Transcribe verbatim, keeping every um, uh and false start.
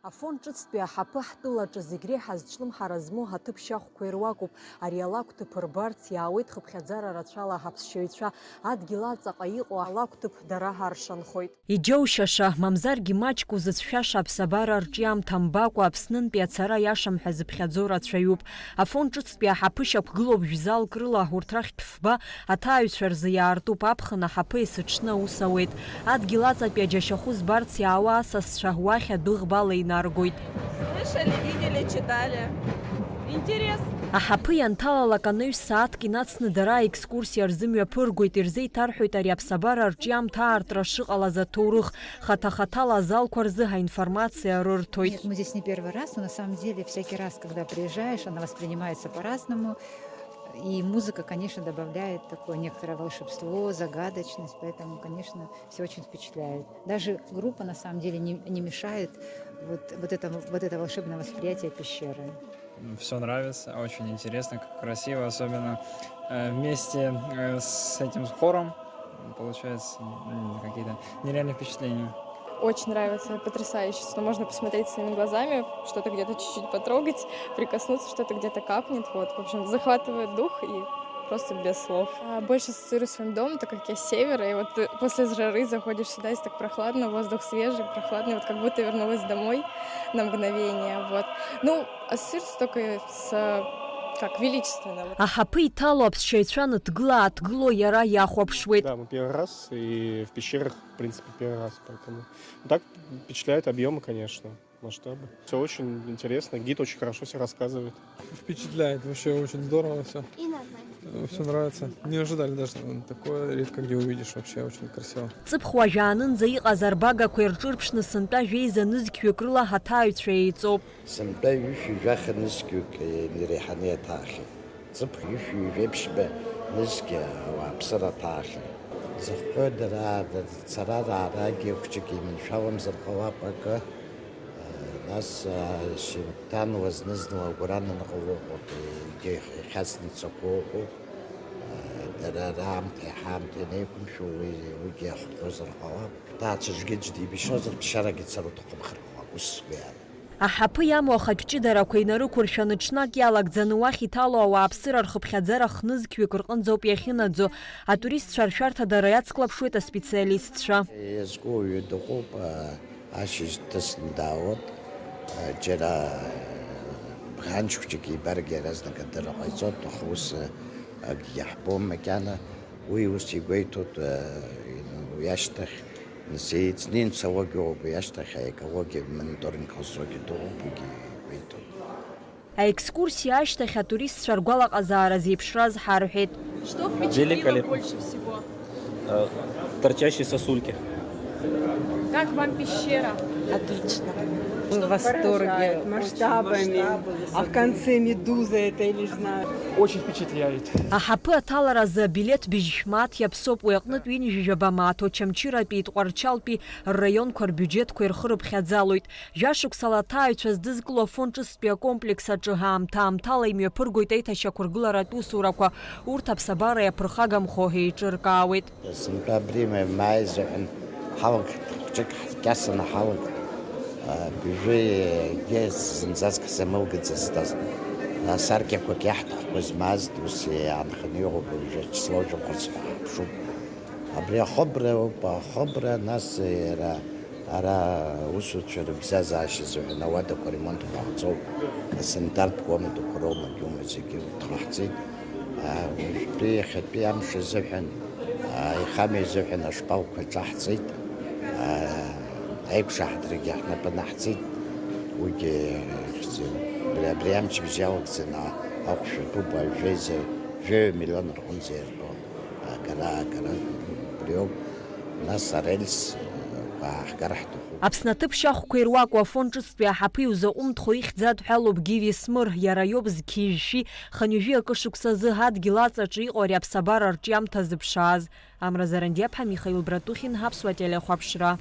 Афон ҿыцтәи аҳаԥы ҳтәылаҿы зегь реиҳа зҿлымҳара змоу аҭыԥ шьахәқәа ируакуп. Ари алакәҭыԥ рбарц иаауеит хыԥхьаӡара рацәала ҳаԥсшьаҩцәа, адгьыл аҵаҟа иҟоу алакәҭыԥ дара ҳаршанхоит. Иџьоушьаша, мамзаргьы маҷк узыцәшәаша аԥсабара арҿиамҭа мбакәа Аԥснынтәи ацара иашам ҳәа зыԥхьаӡо рацәаҩуп. Афон ҿыцтәи аҳаԥы шьақәгылоуп жәзалк рыла, урҭ рахьтә фба аҭааҩцәа рзы иаартуп, аԥхын аҳаԥы есыҽны аус ауеит. Адгьыл аҵатәи аџьашьахәы збарц иаауа асасцәа уахь адәы ӷбала инаргоит. Слышали, видели, читали. Интерес. Аҳаԥы ианҭалалак анаҩс сааҭк инацны дара аекскурсиа рзымҩаԥыргоит, ирзеиҭарҳәоит ари аԥсабара арҿиамҭа аартра шыҟалаз аҭоурых, хаҭа-хаҭала азалқәа рзы ҳаинформациа рырҭоит. Нет, мы здесь не первый раз, но на самом деле всякий раз, когда приезжаешь, она воспринимается по-разному. И музыка, конечно, добавляет такое некоторое волшебство, загадочность, поэтому, конечно, все очень впечатляет. Даже группа, на самом деле, не, не мешает вот, вот, это, вот это волшебное восприятие пещеры. Все нравится, очень интересно, как красиво, особенно э, вместе э, с этим хором. Получается м, какие-то нереальные впечатления. Очень нравится, потрясающе, что можно посмотреть своими глазами, что-то где-то чуть-чуть потрогать, прикоснуться, что-то где-то капнет. Вот, в общем, захватывает дух и просто без слов. А, больше ассоциирую с своим домом, так как я с севера, и вот ты после жары заходишь сюда, здесь так прохладно, воздух свежий, прохладный, вот как будто вернулась домой на мгновение. Вот. Ну, ассоциируется только с, как, величественно. Вот. Аҳаԥы иҭало аԥсшьаҩцәа ныҭгыла-ааҭгыло иара иахәаԥшуеит. Да, мы первый раз, и в пещерах, в принципе, первый раз, поэтому так впечатляют объемы, конечно, масштабы. Все очень интересно, гид очень хорошо все рассказывает. Впечатляет, вообще очень здорово все. И нормально. Все нравится. Не ожидали даже, что такое редко где увидишь, вообще очень красиво. Ҵыԥх уажәаанынӡа иҟаз арбагақәа ирҿырԥшны сынтәа жәеиза нызқьҩык рыла ҳаҭааҩцәа еиҵоуп. Сынтәа ҩышәи жәаха нызқьҩык иреиҳаны иаҭаахьеит. Ҵыԥх ҩышәи жәеиԥшьба нызқь ауааԥсыра аҭаахьеит. Зыхҟьои дара, цара раарагьы хәҷык иманшәаламзар ҟалап акы. Нас Шьынҭан уазны-зынла агәра анынҟало ыҟоуп, егьа ихьасны ицақәоу ыҟоуп. Дара раамҭеи ҳаамҭеи анеиқәымшәо уи, уигьы иахҟьозар ҟалап. Ҭаацәа џьгьы-џьгьы дибашьуазар, ԥсшьарагьы цар уҭахымхар ҟалап, ус сгәы иаанагоит. Аҳаԥы иамоу ахатә ҷыдарақәа инарықәыршәаны ҽнак иалагӡаны уахь иҭало ауааԥсыра рхыԥхьаӡара хнызқьҩык рҟынӡоуп иахьынаӡо. Атуристцәа ршәарҭадара иацклаԥшуеит аспециалистцәа. Иазку уаҩы дыҟоуп, ашьыжь дҭысны даауеит. Џьара бӷанҷ хәҷык ибаргьы иаразнак адырра ҟаиҵоит, аха ус акгьы ҳбом макьана. Уи ус игәеиҭоит, уи ашьҭахь, нас еицны имцауагьы ыҟоуп, уи ашьҭахь аекологиа мониторинг ҟазҵогьы дыҟоуп, уигьы игәеиҭоит. Аекскурсиа ашьҭахь атуристцәа ргәалаҟазаара зеиԥшраз ҳарҳәеит. Что впечатлило Великолепно. Больше всего? Э, торчащие сосульки. Как вам пещера? Отлично. Мы в восторге. Поражает масштабами. А в конце медуза это или знаю. Очень впечатляет. Аҳаԥы аҭаларазы абилеҭ быжьшә мааҭ иаԥсоуп, уи аҟнытә ҩынҩажәаба мааҭ Очамчыратәи Тҟәарчалтәи рраионқәа рбиуџьетқәа ирхырыԥхьаӡалоит. Жәашықәсала аҭааҩцәа здызкыло афон ҿыцтәи акомплекс аҿы аамҭа-аамҭала имҩаԥыргоит аиҭашьақәыргыларатә усурақәа, урҭ аԥсабара иаԥырхагамхо еиҿыркаауеит. Сынтәа абри ма-, мааи зыҳәан ҳалагт, хәҷык ҳкьасаны ҳалагт, а, быжәҩа егьа зынӡаск ҳзамылгаӡацт азы. Асаркьақәак иаҳҭахқәаз маазт, ус иаанханы иҟоуп, уажәы ачисло жәохәырц ҳәа ҳаԥшуп. Абри ахыбра ауп, ахыбра, нас иара ара аусуцәа рыбзазаашьа азыҳәан ауадақәа ремонт ҟаҳҵоуп, асанитартә комнатақәа роума, џьума зегьы урҭ ҟаҳҵеит. А, уажәтәи иахьатәи амш азыҳәан, а, аихамҩа азыҳәан ашпалқәа ҿаҳҵеит, а, аиқәшаҳаҭрагьы ҳнапы анаҳҵеит, уигьы хьӡын. Абри, абри амчыбжь иалагӡаны ахәшә атәуп, жәеиза, жәаҩа миллион рҟынӡа иарбон. Агара, агара убриоуп, нас арельс, э, ааҳгар ҳҭахуп. Аԥсны аҭыԥ шьахәқәа ируакуа афон ҿыцтәи аҳаԥы иузаҟәымҭхо ихьӡ адҳәалоуп Гиви Смыр, иара иоуп зқьи жәшәи хынҩажәи акы шықәсазы адгьыл аҵаҿы иҟоу ари аԥсабара арҿиамҭа зыԥшааз. Амра Зарандиаԥҳа, Михаил Братухин, Аԥсуа телехәаԥшра.